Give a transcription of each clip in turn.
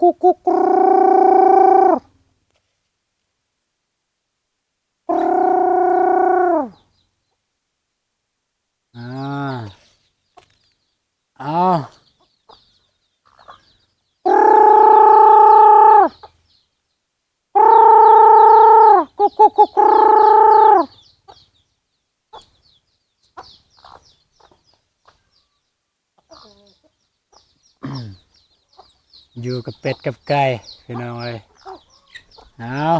ກຸກກຸກກຸກ ອາ ເອົາ ກຸກກຸກກຸກ ຢູ່ກັບເປັດກັບໄກ່ພີ່ນ້ອງເອີຍ. ເອົາ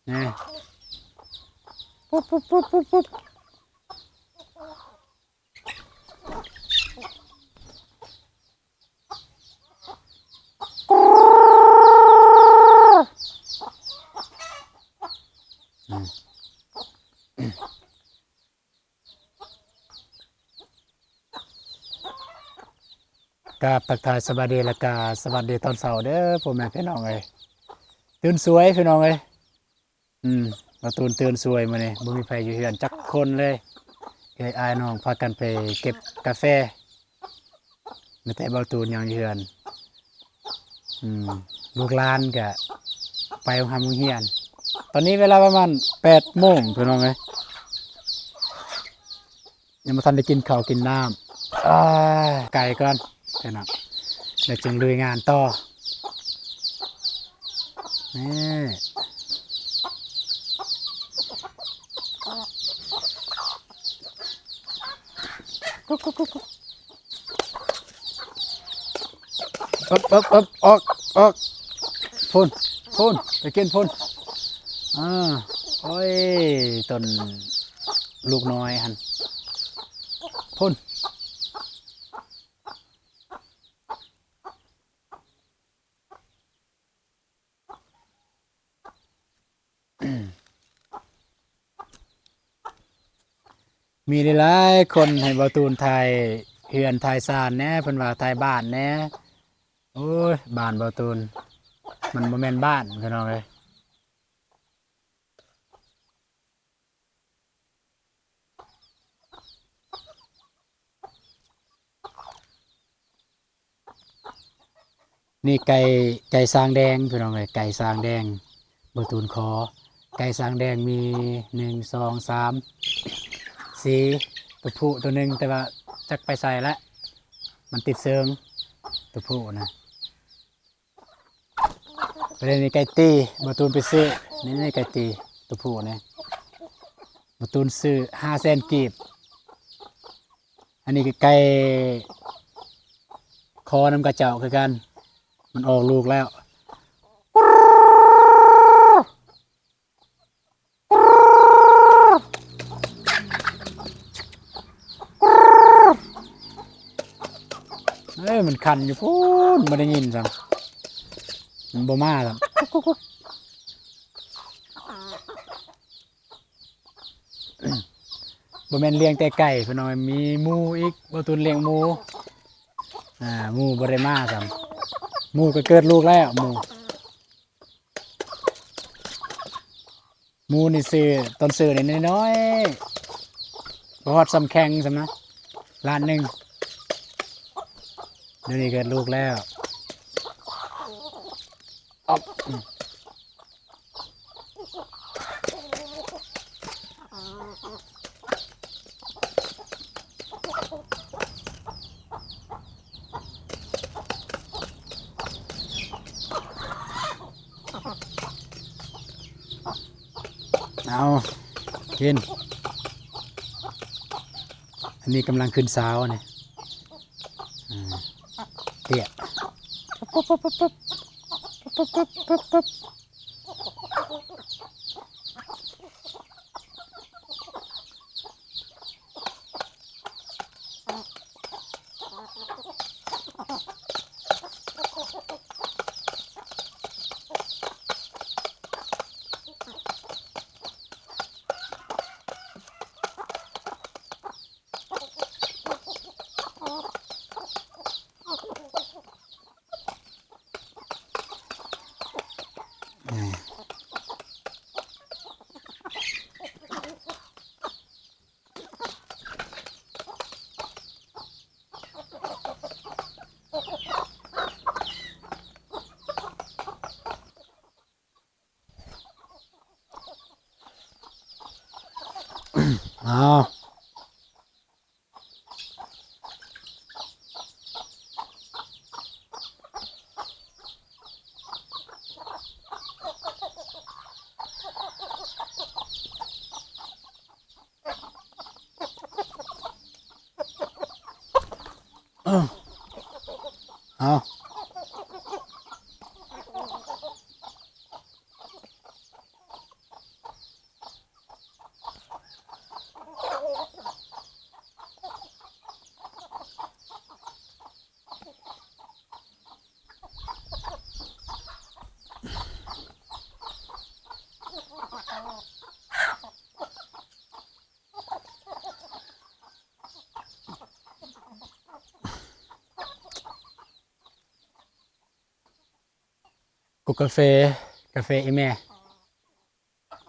ນີ້ ປຸບ ປຸບ ປຸບ ປຸບ ປຸບ. ກາບທັກທາຍສະບາຍດີ ແລະກະສະຫວັດດີຕອນເຊົ້າເດີພໍ່ແມ່ພີ່ນ້ອງເອີຍ. ຕື່ນສວຍພີ່ນ້ອງເອີຍ. ອືມ ບ່າວຕູນຕື່ນສວຍມື້ນີ້ ບໍ່ມີໃຜຢູ່ເຮືອນຈັກຄົນເລີຍ. ເອື້ອຍອ້າຍນ້ອງພາກັນໄປເກັບກາແຟ ມີແຕ່ບ່າວຕູນຍັງຢູ່ເຮືອນ. ອືມ ລູກຫຼານກະໄປໂຮງຮ່ຳໂຮງຮຽນ. ຕອນນີ້ເວລາປະມານແປດໂມງພີ່ນ້ອງເອີຍ. ຍັງບໍ່ທັນໄດ້ກິນເຂົ້າກິນນ້ຳ ອາ ໄກ່ກ່ອນພີ່ນ້ອງ ແລ້ວຈຶ່ງລຸຍງານຕໍ່. ນີ້ ອອກ ອອກ ອອກ ອອກ ພຸ້ນ ພຸ້ນ ໄປກິນພຸ້ນ. ອາ ໂອ້ຍ ຕົ້ນລູກນ້ອຍຫັ້ນ ພຸ້ນ. ມີຫຼາຍໆຄົນໃຫ້ບ່າວຕູນຖ່າຍເຮືອນຖ່າຍຊານແດ່ ເພິ່ນວ່າຖ່າຍບ້ານແດ່. ໂອ້ຍ ບ້ານບ່າວຕູນ ມັນບໍ່ແມ່ນບ້ານພີ່ນ້ອງເອີຍ. ນີ້ໄກ່ ໄກ່ຊ້າງແດງພີ່ນ້ອງເອີຍ ໄກ່ຊ້າງແດງ ບ່າວຕູນຂໍ. ໄກ່ຊ້າງແດງມີ ໜຶ່ງ ສອງ ສາມ ສີ່ ຕົວຜູ້ຕົວໜຶ່ງ ແຕ່ວ່າຈັກໄປໃສລະ ມັນຕິດເຊີງ ຕົວຜູ້ນະ. ປະເດັນນີ້ໄກ່ຕີ ບ່າວຕູນໄປຊື້ ນີ້ ນີ້ໄກ່ຕີ ຕົວຜູ້ນີ້ ບ່າວຕູນຊື້ຫ້າແສນກີບ. ອັນນີ້ກໍໄກ່ຂໍນຳເຂົາເຈົ້າຄືກັນ ມັນອອກລູກແລ້ວ. ເອີ ມັນຂັນຢູ່ພຸ້ນ ບໍ່ໄດ້ຍິນຊ້ຳ ມັນບໍ່ມາຊ້ຳ. ບໍ່ແມ່ນລ້ຽງແຕ່ໄກ່ພີ່ນ້ອງ ມີໝູອີກ ບ່າວຕູນລ້ຽງໝູ. ອ່າ ໝູບໍ່ໄດ້ມາຊ້ຳ ໝູກໍເກີດລູກແລ້ວ ໝູ. ໝູນີ້ຊື້ ຕອນຊື້ນີ້ນ້ອຍໆ ບໍ່ຮອດສ່ຳແຂ້ງຊ້ຳນະ ລ້ານໜຶ່ງ. ດຽວນີ້ເກີດລູກແລ້ວ ອອກ. ເອົາ ກິນ. ອັນນີ້ກຳລັງຂຶ້ນສາວນີ້ ອາ ເຕ້ຍ. ອ້າວ ເອົາ ເອົາ. ກົກກາເຟ ກາເຟອີ່ແມ່.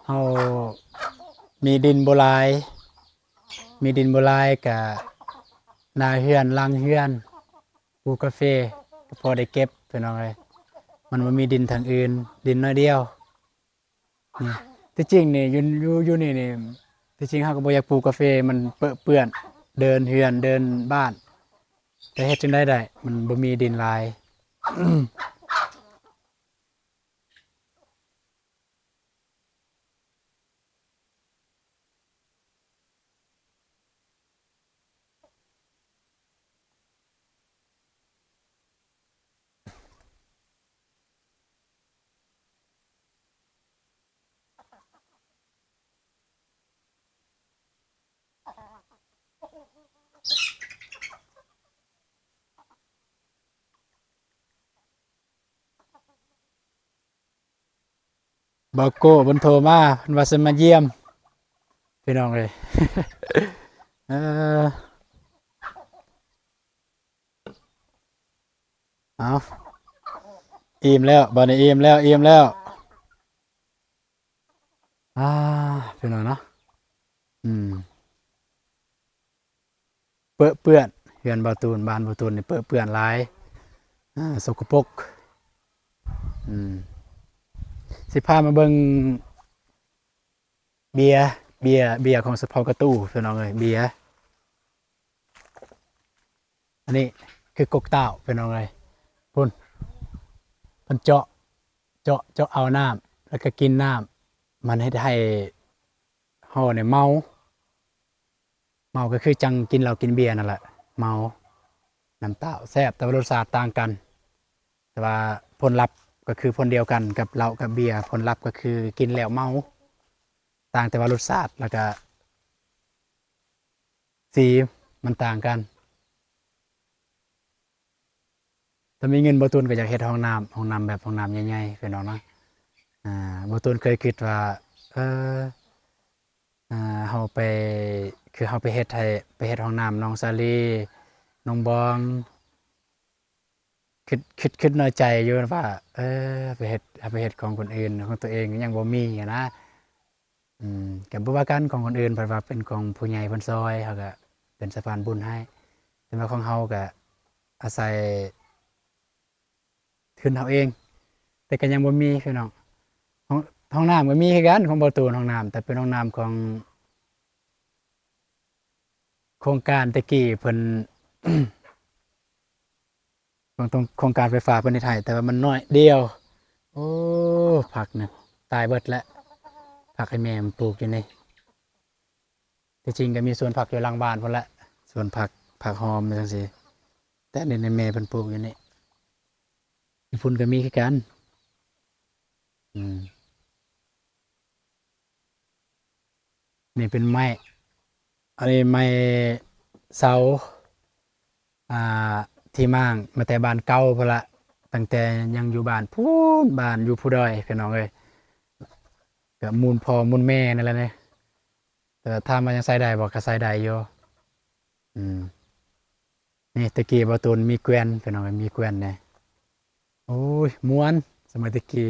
ເຮົາມີດິນບໍ່ຫຼາຍ ມີດິນບໍ່ຫຼາຍກະໜ້າເຮືອນ ຫຼັງເຮືອນ ປູກກາເຟ ກະພໍໄດ້ເກັບ ພີ່ນ້ອງເອີຍ. ມັນບໍ່ມີດິນທາງອື່ນ ດິນໜ້ອຍດຽວ. ນີ້ ທີ່ຈິງນີ້ ຢູ່ ຢູ່ ຢູ່ນີ້ນີ້ ທີ່ຈິງເຮົາກະບໍ່ຢາກປູກກາເຟ ມັນເປິເປື້ອນ ເດີ່ນເຮືອນ ເດີ່ນບ້ານ ແຕ່ເຮັດຈັ່ງໃດໄດ້ ມັນບໍ່ມີດິນຫຼາຍ. ບ່າວໂກ້ເພິ່ນໂທມາ ເພິ່ນວ່າຊິມາຢ້ຽມ ພີ່ນ້ອງເອີຍ. ເອີ ເອົາ ອີ່ມແລ້ວ ບາດນີ້ອີ່ມແລ້ວ ອີ່ມແລ້ວ. ອ່າ ພີ່ນ້ອງເນາະ ອືມ ເປິເປື້ອນ ເຮືອນບ່າວຕູນ ບ້ານບ່າວຕູນນີ້ເປິເປື້ອນຫຼາຍ ອ່າ ສົກກະປົກ. ອືມ ຊິພາມາເບິ່ງເບຍ ເບຍ ເບຍຂອງສະເຜົ່າກະຕູ ພີ່ນ້ອງເອີຍ ເບຍ. ອັນນີ້ຄືກົກເຕົ້າ ພີ່ນ້ອງເອີຍ ພຸ້ນ ເພິ່ນເຈາະ ເຈາະ ເຈາະເອົານ້ຳ ແລ້ວກະກິນນ້ຳ ມັນເຮັດໃຫ້ເຮົານີ້ເມົາ ເມົາກະຄືຈັ່ງກິນເຫຼົ້າກິນເບຍນັ້ນແຫຼະ ເມົາ. ນ້ຳເຕົ້າແຊບ ແຕ່ວ່າລົດຊາດຕ່າງກັນ ແຕ່ວ່າຜົນລັບກະຄືຜົນດຽວກັນກັບເຫຼົ້າກັບເບຍ ຜົນລັບກະຄືກິນແລ້ວເມົາ ຕ່າງແຕ່ວ່າລົດຊາດ ແລ້ວກະ ສີມັນຕ່າງກັນ. ຖ້າມີເງິນ ບ່າວຕູນກະຢາກເຮັດຫ້ອງນ້ຳ ຫ້ອງນ້ຳແບບຫ້ອງນ້ຳໃຫຍ່ໆ ພີ່ນ້ອງເນາະ. ອ່າ ບ່າວຕູນເຄີຍຄິດວ່າ ເອີ ອ່າ ເຮົາໄປ ຄືເຮົາໄປເຮັດໃຫ້ ໄປເຮັດຫ້ອງນ້ຳນ້ອງສາລີ ນ້ອງບອງ ຄິດ ຄິດ ຄິດນ້ອຍໃຈຢູ່ວ່າ ເອີ ໄປເຮັດ ໄປເຮັດຂອງຄົນອື່ນ ຂອງຕົວເອງຍັງບໍ່ມີຫັ້ນນະ. ອືມ ກະບໍ່ວ່າກັນ ຂອງຄົນອື່ນ ເພິ່ນວ່າເປັນຂອງຜູ້ໃຫຍ່ເພິ່ນຊ່ອຍ ເຮົາກະເປັນສະພານບຸນໃຫ້ ແຕ່ວ່າຂອງເຮົາກະອາໄສທຶນເຮົາເອງ ແຕ່ກະຍັງບໍ່ມີພີ່ນ້ອງ. ຫ້ອງ ຫ້ອງນ້ຳກະມີຄືກັນຂອງບ່າວຕູນ ຫ້ອງນ້ຳ ແຕ່ເປັນຫ້ອງນ້ຳຂອງໂຄງການແຕ່ກີ້ເພິ່ນ ເບິ່ງຕົງໂຄງການໄຟຟ້າເພິ່ນເຮັດໃຫ້ ແຕ່ວ່າມັນນ້ອຍດຽວ. ໂອ້ ຜັກນີ້ຕາຍເບິດແລ້ວ ຜັກໃຫ້ແມ່ມັນປູກຢູ່ນີ້. ທີ່ຈິງກະມີສວນຜັກຢູ່ຫຼັງບ້ານພຸ້ນແຫຼະ ສວນຜັກ ຜັກຫອມຈັ່ງຊີ້ ແຕ່ອັນນີ້ແມ່ເພິ່ນປູກຢູ່ນີ້. ຢູ່ພຸ້ນກະມີຄືກັນ. ອືມ ນີ້ເປັນໄມ້ ອັນນີ້ໄມ້ເສົາ ອ່າ ທີ່ມ້າງມາແຕ່ບ້ານເກົ່າພຸ້ນລະ ຕັ້ງແຕ່ຍັງຢູ່ບ້ານພຸ້ນ ບ້ານຢູ່ພູດອຍ ພີ່ນ້ອງເອີຍ. ກະມູນພໍ່ມູນແມ່ນັ້ນແຫຼະນີ້ ແຕ່ຖາມວ່າຍັງໃຊ້ໄດ້ບໍ່ ກະໃຊ້ໄດ້ຢູ່. ອືມ ນີ້ແຕ່ກີ້ບ່າວຕູນມີແກວ່ນ ພີ່ນ້ອງເອີຍ ມີແກວ່ນແດ່. ໂອ້ຍ ມ່ວນ ສະໄໝແຕ່ກີ້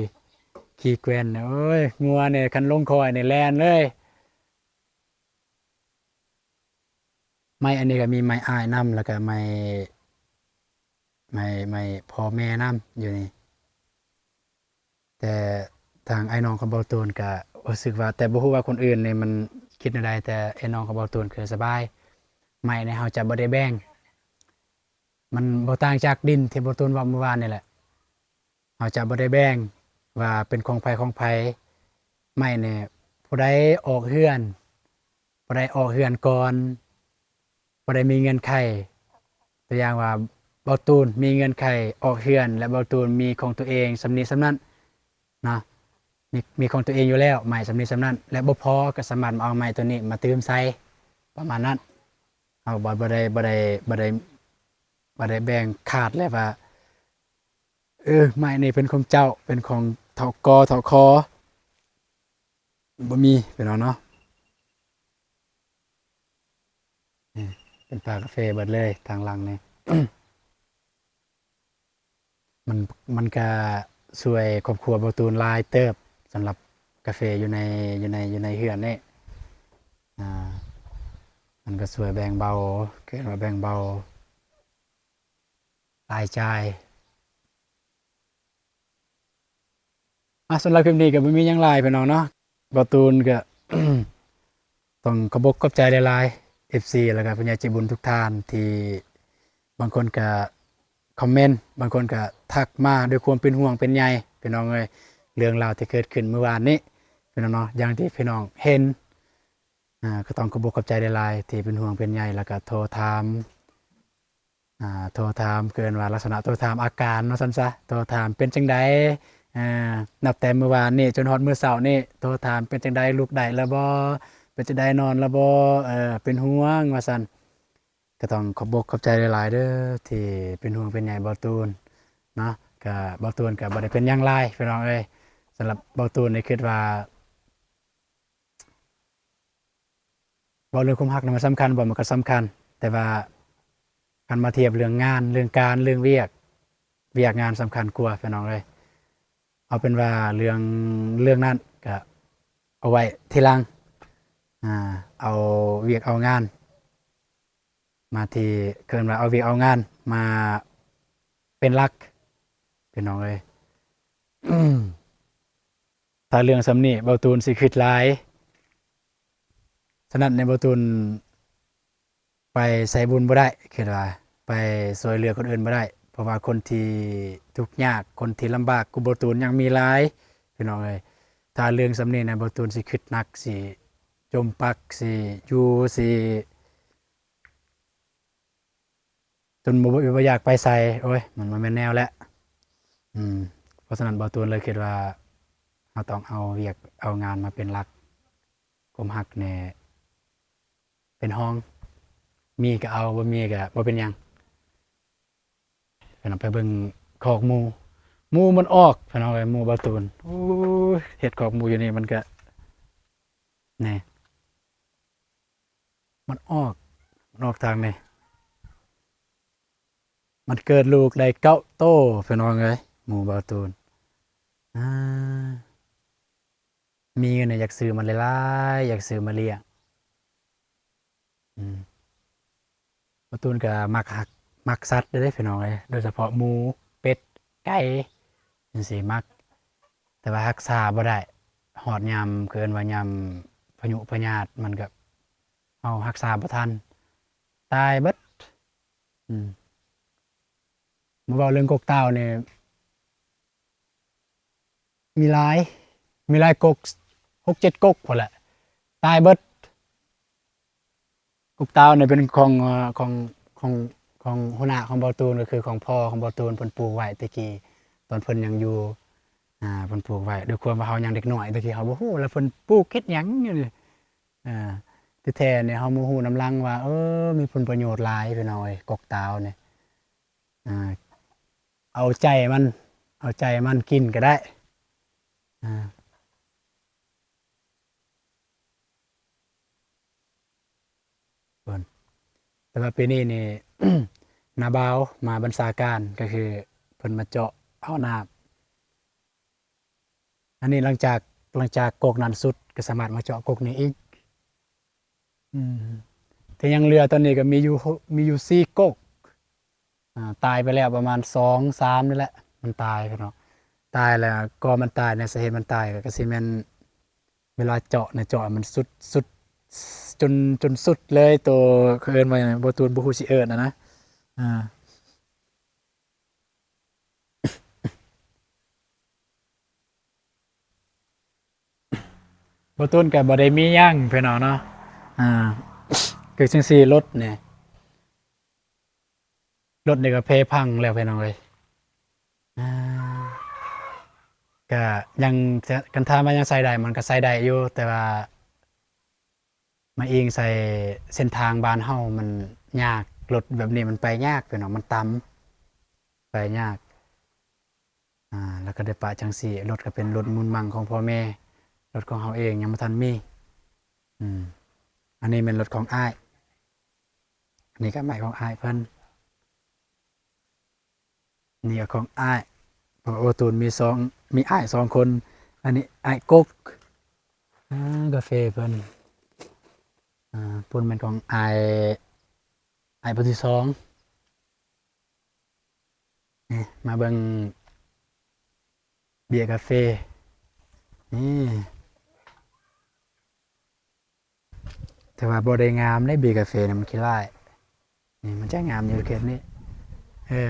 ຂີ່ແກວ່ນ ໂອ້ຍ ງົວນີ້ຄັນລົງຄ້ອຍນີ້ແລ່ນເລີຍ. ໄມ້ອັນນີ້ກະມີໄມ້ອ້າຍນຳ ແລ້ວກະໄມ້ ໄມ້ ໄມ້ພໍ່ແມ່ນຳຢູ່ນີ້. ແຕ່ທາງອ້າຍນ້ອງຂອງບ່າວຕູນກະຮູ້ສຶກວ່າ ແຕ່ບໍ່ຮູ້ວ່າຄົນອື່ນນີ້ມັນ ຄິດແນວໃດ ແຕ່ເອື້ອຍນ້ອງຂອງເບົາຕູນຄືສະບາຍ. ໄມ້ນີ້ເຮົາຈະບໍ່ໄດ້ແບ່ງ ມັນບໍ່ຕ່າງຈາກດິນທີ່ເບົາຕູນເວົ້າມື້ວານນີ້ແຫຼະ. ເຮົາຈະບໍ່ໄດ້ແບ່ງວ່າເປັນຂອງໃຜຂອງໃຜ. ໄມ້ນີ້ຜູ້ໃດອອກເຮືອນ ຜູ້ໃດອອກເຮືອນກ່ອນ ບໍ່ໄດ້ມີເງື່ອນໄຂ. ຕົວຢ່າງວ່າ ເບົາຕູນມີເງື່ອນໄຂອອກເຮືອນ ແລະ ເບົາຕູນມີຂອງຕົວເອງສ່ຳນີ້ສ່ຳນັ້ນເນາະ, ມີ ມີຂອງຕົວເອງຢູ່ແລ້ວ ໄມ້ສ່ຳນີ້ສ່ຳນັ້ນ ແລະ ບໍ່ພໍກໍສາມາດມາເອົາໄມ້ຕົວນີ້ມາຕື່ມໃສ່ ປະມານນັ້ນ. ເຮົາບໍ່ ບໍ່ໄດ້ ບໍ່ໄດ້ ບໍ່ໄດ້ ບໍ່ໄດ້ແບ່ງຂາດແລ້ວວ່າ ເອີ ໄມ້ນີ້ເປັນຂອງເຈົ້າ ເປັນຂອງເຖົ້າກໍເຖົ້າຄໍ ບໍ່ມີ ພີ່ນ້ອງເນາະ. ນີ້ເປັນປ່າກາເຟເບິດເລີຍທາງຫຼັງນີ້. ມັນ ມັນກະຊ່ວຍຄອບຄົວເບົາຕູນຫຼາຍເຕີບ ສຳລັບກາເຟຢູ່ໃນ ຢູ່ໃນ ຢູ່ໃນເຮືອນນີ້. ອ່າ ມັນກະຊ່ວຍແບ່ງເບົາ ເອີ້ນວ່າແບ່ງເບົາ ລາຍຈ່າຍ. ອ່າ ສຳລັບຄລິບນີ້ກໍບໍ່ມີຫຍັງຫຼາຍພີ່ນ້ອງເນາະ. ເບົາຕູນກໍ ຕ້ອງຂອບອົກຂອບໃຈຫຼາຍໆ ເອັຟຊີ ແລ້ວກໍຜູ້ໃຫຍ່ໃຈບຸນທຸກທ່ານ ທີ່ບາງຄົນກໍຄອມເມັນ ບາງຄົນກໍທັກມາດ້ວຍຄວາມເປັນຫ່ວງເປັນໃຍ ພີ່ນ້ອງເອີຍ. ເລື່ອງລາວທີ່ເກີດຂຶ້ນມື້ວານນີ້ ພີ່ນ້ອງເນາະ ຢ່າງທີ່ພີ່ນ້ອງເຫັນ ອ່າ ກໍຕ້ອງຂອບອົກຂອບໃຈຫຼາຍໆ ທີ່ເປັນຫ່ວງເປັນໃຍ ແລ້ວກໍໂທຖາມ ອ່າ ໂທຖາມ ເອີ້ນວ່າລັກສະນະໂທຖາມອາການວ່າຊັ້ນຊະ ໂທຖາມເປັນຈັ່ງໃດ ເອີ ນັບແຕ່ມື້ວານນີ້ຈົນຮອດມື້ເຊົ້ານີ້ ໂທຖາມເປັນຈັ່ງໃດ ລຸກໄດ້ແລ້ວບໍ່ ເປັນຈັ່ງໃດ ນອນແລ້ວບໍ່ ເອີ ເປັນຫ່ວງວ່າຊັ້ນ. ກໍຕ້ອງຂອບອົກຂອບໃຈຫຼາຍໆເດີ ທີ່ເປັນຫ່ວງເປັນໃຍເບົາຕູນເນາະ. ກໍເບົາຕູນກໍບໍ່ໄດ້ເປັນຫຍັງຫຼາຍ ພີ່ນ້ອງເອີຍ. ສຳລັບເບົາຕູນນີ້ ຄິດວ່າ ເວົ້າເລື່ອງຄວາມຮັກນະ ມັນສຳຄັນບໍ່? ມັນກໍສຳຄັນ ແຕ່ວ່າຄັນມາທຽບເລື່ອງງານ ເລື່ອງການ ເລື່ອງວຽກ ວຽກງານສຳຄັນກວ່າ ພີ່ນ້ອງເອີຍ. ເອົາເປັນວ່າເລື່ອງ ເລື່ອງນັ້ນກະເອົາໄວ້ທີຫຼັງ ອ່າ ເອົາວຽກເອົາງານມາທີ່ ເອີ້ນວ່າເອົາວຽກເອົາງານມາເປັນຫຼັກ ພີ່ນ້ອງເອີຍ. ຖ້າເລື່ອງສ່ຳນີ້ ເບົາຕູນຊິຄິດຫຼາຍ. ສະນັ້ນ ໃນເບົາຕູນໄປໃສ່ບຸນບໍ່ໄດ້ ຄິດວ່າໄປຊ່ວຍເຫຼືອຄົນອື່ນບໍ່ໄດ້ ເພາະວ່າຄົນທີ່ທຸກຍາກ ຄົນທີ່ລຳບາກກວ່າເບົາຕູນຍັງມີຫຼາຍ ພີ່ນ້ອງເອີຍ. ຖ້າເລື່ອງສ່ຳນີ້ນະ ເບົາຕູນຊິຄິດໜັກ ຊິຈົມປັກ ຊິຢູ່ ຊິ ຈົນບໍ່ ບໍ່ ບໍ່ຢາກໄປໃສ ໂອ້ຍ ມັນບໍ່ແມ່ນແນວແລ້ວ. ອືມ ເພາະສະນັ້ນ ເບົາຕູນເລີຍຄິດວ່າ ເຮົາຕ້ອງເອົາວຽກເອົາງານມາເປັນຫຼັກ. ຄວາມຮັກນີ້ເປັນຮອງ ມີກໍເອົາ ບໍ່ມີກໍບໍ່ເປັນຫຍັງ. ພີ່ນ້ອງ ໄປເບິ່ງຄອກໝູ ໝູມັນອອກ ພີ່ນ້ອງເອີຍ ໝູເບົາຕູນ. ໂອ້ຍ ເຮັດຄອກໝູຢູ່ນີ້ ມັນກໍ ນີ້ ມັນອອກ ມັນອອກທາງນີ້ ມັນເກີດລູກໄດ້ເກົ້າໂຕ ພີ່ນ້ອງເອີຍ ໝູເບົາຕູນ. ອ່າ ມີເງິນນີ້ຢາກຊື້ມັນຫຼາຍໆ ຢາກຊື້ມາລ້ຽງ. ອືມ ເບົາຕູນກໍມັກຮັກ ມັກສັດເດ້ ພີ່ນ້ອງເອີຍ ໂດຍສະເພາະໝູ ເປັດ ໄກ່ ຈັ່ງຊີ້ມັກ. ແຕ່ວ່າຮັກສາບໍ່ໄດ້ ຮອດຍາມ ເອີ້ນວ່າຍາມພະຍຸພະຍາດ ມັນກໍ ເຮົາຮັກສາບໍ່ທັນ ຕາຍເບິດ. ອືມ ມາເວົ້າເລື່ອງກົກຕ່າວນີ້ ມີຫຼາຍ ມີຫຼາຍກົກ ຫົກເຈັດກົກພຸ້ນແຫຼະ ຕາຍເບິດ. ກົກຕ່າວນີ້ເປັນຂອງ ເອີ ຂອງ ຂອງ ຂອງຫົວໜ້າຂອງເບົາຕູນ ກໍຄືຂອງພໍ່ຂອງເບົາຕູນ ເພິ່ນປູກໄວ້ແຕ່ກີ້ ຕອນເພິ່ນຍັງຢູ່ ອ່າ ເພິ່ນປູກໄວ້ ດ້ວຍຄວາມວ່າເຮົາຍັງເດັກນ້ອຍ ແຕ່ກີ້ເຮົາບໍ່ຮູ້ ແລ້ວເພິ່ນປູກເຮັດຫຍັງຢູ່ນີ້. ອ່າ ທີ່ແທ້ນີ້ເຮົາມາຮູ້ນຳຫຼັງວ່າ ເອີ ມີຜົນປະໂຫຍດຫຼາຍ ພີ່ນ້ອງເອີຍ ກົກຕ່າວນີ້. ອ່າ ເອົາໃຈມັນ ເອົາໃຈມັນກິນກໍໄດ້. ອ່າ ເບິ່ງ ແຕ່ວ່າປີນີ້ນີ້ ນ້າບ່າວມາບັນຊາການ ກໍຄືເພິ່ນມາເຈາະເອົານ້ຳ. ອັນນີ້ຫຼັງຈາກ ຫຼັງຈາກກົກນັ້ນສຸດ ກໍສາມາດມາເຈາະກົກນີ້ອີກ. ອືມ ທີ່ຍັງເຫຼືອຕອນນີ້ກໍມີຢູ່ ມີຢູ່ສີ່ກົກ. ອ່າ ຕາຍໄປແລ້ວປະມານສອງສາມນີ້ແຫຼະ ມັນຕາຍເນາະ. ຕາຍແລ້ວ ກໍມັນຕາຍໃນສາເຫດມັນຕາຍ ກໍ ກໍຊິແມ່ນເວລາເຈາະນະ ເຈາະໃຫ້ມັນສຸດ ສຸດ ຈົນ ຈົນສຸດເລີຍ ໂຕ ເຂົາເອີ້ນວ່າຫຍັງ ບໍ່ ຕູນບໍ່ຮູ້ຊິເອີ້ນຫັ້ນນະ ອ່າ ບໍ່ ຕູນກໍບໍ່ໄດ້ມີຫຍັງພີ່ນ້ອງເນາະ ອ່າ ຄືຈັ່ງຊີ້ ລົດນີ້ ລົດນີ້ກໍເພພັງແລ້ວພີ່ນ້ອງເອີຍ ອ່າ ກະຍັງ ຄັນຖາມວ່າຍັງໃຊ້ໄດ້ ມັນກໍໃຊ້ໄດ້ຢູ່ ແຕ່ວ່າມາອີງໃສ່ເສັ້ນທາງບ້ານເຮົາມັນຍາກ ລົດແບບນີ້ມັນໄປຍາກພີ່ນ້ອງ ມັນຕ່ຳ ໄປຍາກ ອ່າ ແລ້ວກໍໄດ້ປະຈັ່ງຊີ້ ລົດກໍເປັນລົດມູນມັງຂອງພໍ່ແມ່ ລົດຂອງເຮົາເອງຍັງບໍ່ທັນມີ ອືມ ອັນນີ້ແມ່ນລົດຂອງອ້າຍ ອັນນີ້ກໍໄມ້ຂອງອ້າຍເພິ່ນ ນີ້ກໍຂອງອ້າຍ ເພາະວ່າໂອຕູນມີສອງ ມີອ້າຍສອງຄົນ ອັນນີ້ອ້າຍກົກ ອ່າ ກາເຟເພິ່ນ ອ່າ ພຸ້ນແມ່ນຂອງອ້າຍ ອ້າຍຜູ້ທີສອງ ນີ້ ມາເບິ່ງເບຍກາເຟ ນີ້ ແຕ່ວ່າບໍ່ໄດ້ງາມເດ້ ເບຍກາເຟນີ້ມັນຂີ້ລ້າຍ ນີ້ມັນຈະງາມຢູ່ເຂດນີ້ ເອີ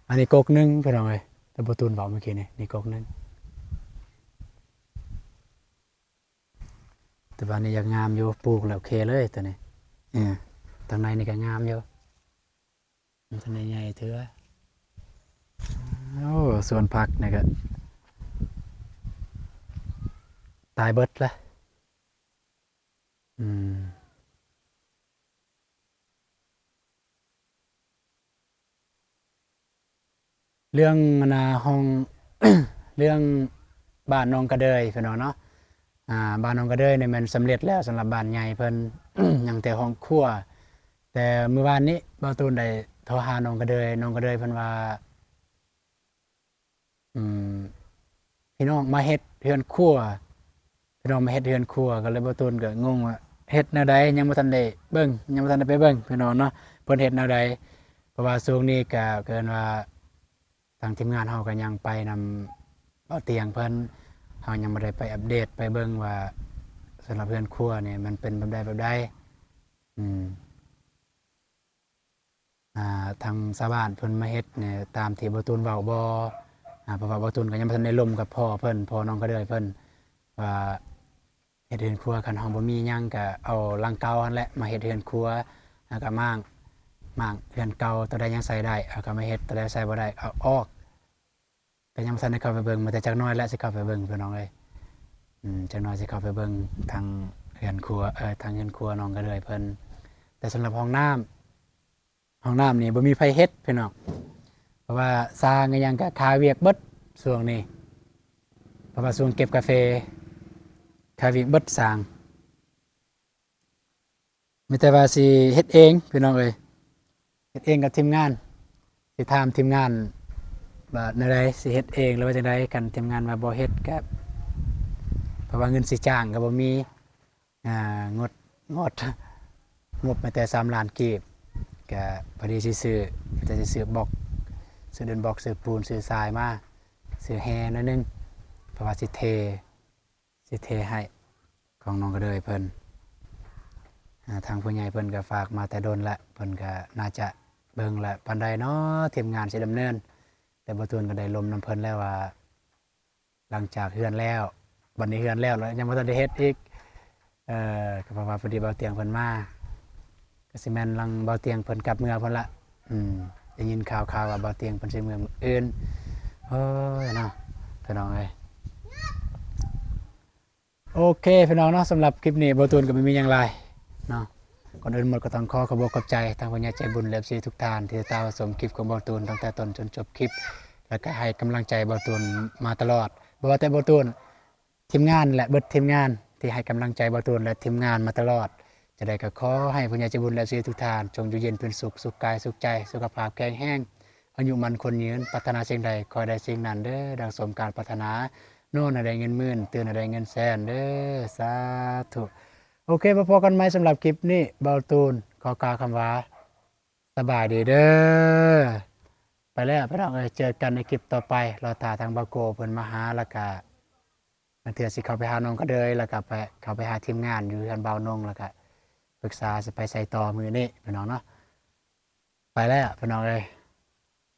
ອັນນີ້ກົກໜຶ່ງພີ່ນ້ອງເອີຍ ແຕ່ບໍ່ ຕູນເວົ້າມື້ກີ້ນີ້ ນີ້ກົກໜຶ່ງ ແຕ່ວ່ານີ້ຍັງງາມຢູ່ ປູກແລ້ວໂອເຄເລີຍໂຕນີ້ ເອີ ທາງໃນນີ້ກໍງາມຢູ່ ມັນທັນໄດ້ໃຫຍ່ເທື່ອ ໂອ້ ສວນຜັກນີ້ກໍຕາຍເບິດລະ ອືມ ເລື່ອງ ອັນນ່າ ຫ້ອງ ເລື່ອງບ້ານໜອງກະເດີຍ ພີ່ນ້ອງເນາະ ອ່າ ບ້ານໜອງກະເດີຍນີ້ແມ່ນສຳເລັດແລ້ວ ສຳລັບບ້ານໃຫຍ່ເພິ່ນ ຍັງແຕ່ຫ້ອງຄົວ ແຕ່ມື້ວານນີ້ບ່າວຕູນໄດ້ໂທຫາໜອງກະເດີຍ ໜອງກະເດີຍເພິ່ນວ່າ ອືມ ພີ່ນ້ອງມາເຮັດເຮືອນຄົວ ພີ່ນ້ອງມາເຮັດເຮືອນຄົວ ກໍເລີຍບ່າວຕູນກໍງົງວ່າເຮັດແນວໃດ ຍັງບໍ່ທັນໄດ້ເບິ່ງ ຍັງບໍ່ທັນໄດ້ໄປເບິ່ງພີ່ນ້ອງເນາະ ເພິ່ນເຮັດແນວໃດ ເພາະວ່າຊ່ວງນີ້ກໍ ກໍເອີ້ນວ່າ ທາງທີມງານເຮົາກໍຍັງໄປນຳບ່າວຕຽງເພິ່ນ ເຮົາຍັງບໍ່ໄດ້ໄປອັບເດດໄປເບິ່ງວ່າ ສຳລັບເຮືອນຄົວນີ້ມັນເປັນແບບໃດແບບໃດ ອືມ ອ່າ ທາງຊາວບ້ານເພິ່ນມາເຮັດນີ້ຕາມທີ່ບ່າວຕູນເວົ້າບໍ່ ອ່າ ເພາະວ່າບ່າວຕູນກໍຍັງບໍ່ທັນໄດ້ລົມກັບພໍ່ເພິ່ນ ພໍ່ນ້ອງກະເດີຍເພິ່ນວ່າ ເຮັດເຮືອນຄົວ ຄັນເຮົາບໍ່ມີຫຍັງກໍເອົາຫຼັງເກົ່າຫັ້ນແຫຼະມາເຮັດເຮືອນຄົວ ແລ້ວກໍມ້າງ ມ້າງເຮືອນເກົ່າ ໂຕໃດຍັງໃຊ້ໄດ້ເຮົາກໍມາເຮັດ ໂຕໃດໃຊ້ບໍ່ໄດ້ເອົາອອກ ກໍຍັງບໍ່ທັນໄດ້ເຂົ້າໄປເບິ່ງ ມີແຕ່ຈັກໜ້ອຍແຫຼະຊິເຂົ້າໄປເບິ່ງພີ່ນ້ອງເອີຍ ອືມ ຈັກໜ້ອຍຊິເຂົ້າໄປເບິ່ງທາງເຮືອນຄົວ ເອີ ທາງເຮືອນຄົວນ້ອງກະເດືອຍເພິ່ນ ແຕ່ສຳລັບຫ້ອງນ້ຳ ຫ້ອງນ້ຳນີ້ບໍ່ມີໃຜເຮັດພີ່ນ້ອງ ເພາະວ່າຊ່າງອີ່ຫຍັງກໍຄາວຽກເບິດຊ່ວງນີ້ ເພາະວ່າຊ່ວງເກັບກາເຟ ຄາວຽກເບິດຊ່າງ ມີແຕ່ວ່າຊິເຮັດເອງພີ່ນ້ອງເອີຍ ເຮັດເອງກັບທີມງານ ຊິຖາມທີມງານວ່າແນວໃດ ຊິເຮັດເອງ ຫຼືວ່າຈັ່ງໃດ ຄັນທີມງານວ່າບໍ່ເຮັດກໍ ເພາະວ່າເງິນຊິຈ້າງກໍບໍ່ມີ ອ່າ ງົບ ງົບ ງົບແມ່ນແຕ່ສາມລ້ານກີບ ກະພໍດີຊິຊື້ ມີແຕ່ຊິຊື້ບລັອກ ຊື້ເດີນບລັອກ ຊື້ປູນ ຊື້ຊາຍມາ ຊື້ແຮ່ໜ້ອຍໜຶ່ງ ເພາະວ່າຊິເທ ຊິເທໃຫ້ຂອງນ້ອງກະເດີຍເພິ່ນ ອ່າ ທາງຜູ້ໃຫຍ່ເພິ່ນກະຝາກມາແຕ່ດົນລະ ເພິ່ນກະໜ້າຈະເບິ່ງລະ ປານໃດເນາະ ທີມງານຊິດຳເນີນ ແຕ່ບ່າວຕູນກະໄດ້ລົມນຳເພິ່ນແລ້ວວ່າ ຫຼັງຈາກເຮືອນແລ້ວ ບັດນີ້ເຮືອນແລ້ວ ແລ້ວຍັງບໍ່ທັນໄດ້ເຮັດອີກ ເອີ ກໍເພາະວ່າພໍດີບ່າວຕຽງເພິ່ນມາ ກໍຊິແມ່ນຫຼັງບ່າວຕຽງເພິ່ນກັບເມືອພຸ້ນລະ ອືມ ໄດ້ຍິນຂ່າວໆວ່າບ່າວຕຽງເພິ່ນຊິເມືອມື້ອື່ນ ໂອ້ຍເນາະ ພີ່ນ້ອງເອີຍ ໂອເຄພີ່ນ້ອງເນາະ ສຳລັບຄລິບນີ້ບ່າວຕູນກໍບໍ່ມີຫຍັງຫຼາຍເນາະ ກ່ອນອື່ນໝົດກໍຕ້ອງຂໍຂອບອົກຂອບໃຈທາງຜູ້ໃຫຍ່ໃຈບຸນ ແລະ ເອັຟຊີ ທຸກທ່ານທີ່ຕິດຕາມຮັບຊົມຄລິບຂອງບ່າວຕູນຕັ້ງແຕ່ຕົ້ນຈົນຈົບຄລິບ ແລະ ກໍໃຫ້ກຳລັງໃຈບ່າວຕູນມາຕະຫຼອດ ບໍ່ວ່າແຕ່ບ່າວຕູນ ທີມງານ ແລະ ເບິດທີມງານທີ່ໃຫ້ກຳລັງໃຈບ່າວຕູນ ແລະ ທີມງານມາຕະຫຼອດ ຈັ່ງໃດກໍຂໍໃຫ້ຜູ້ໃຫຍ່ໃຈບຸນ ແລະ ເອັຟຊີ ທຸກທ່ານ ຈົ່ງຢູ່ເຢັນເປັນສຸກ ສຸກກາຍສຸກໃຈ ສຸຂະພາບແຂງແຮງ ອາຍຸໝັ້ນຂວັນຍືນ ປາດຖະໜາສິ່ງໃດ ຂໍໃຫ້ໄດ້ສິ່ງນັ້ນເດີ ດັ່ງສົມການປາດຖະໜາ ນອນໃຫ້ໄດ້ເງິນໝື່ນ ຕື່ນໃຫ້ໄດ້ເງິນແສນເດີ ສາທຸ ໂອເຄ ມາພົບກັນໃໝ່ ສຳລັບຄລິບນີ້ ບ່າວຕູນຂໍກ່າວຄຳວ່າ ສະບາຍດີເດີ ໄປແລ້ວພີ່ນ້ອງເອີຍ ເຈີກັນໃນຄລິບຕໍ່ໄປ ລໍຖ້າທາງບ່າວໂກເພິ່ນມາຫາ ແລ້ວກະ ບາງເທື່ອຊິເຂົ້າໄປຫານ້ອງກະເດີຍ ແລ້ວກໍໄປ ເຂົ້າໄປຫາທີມງານຢູ່ເຮືອນບ່າວນົງ ແລ້ວກໍປຶກສາຊິໄປໃສຕໍ່ມື້ນີ້ພີ່ນ້ອງເນາະ. ໄປແລ້ວພີ່ນ້ອງເອີຍ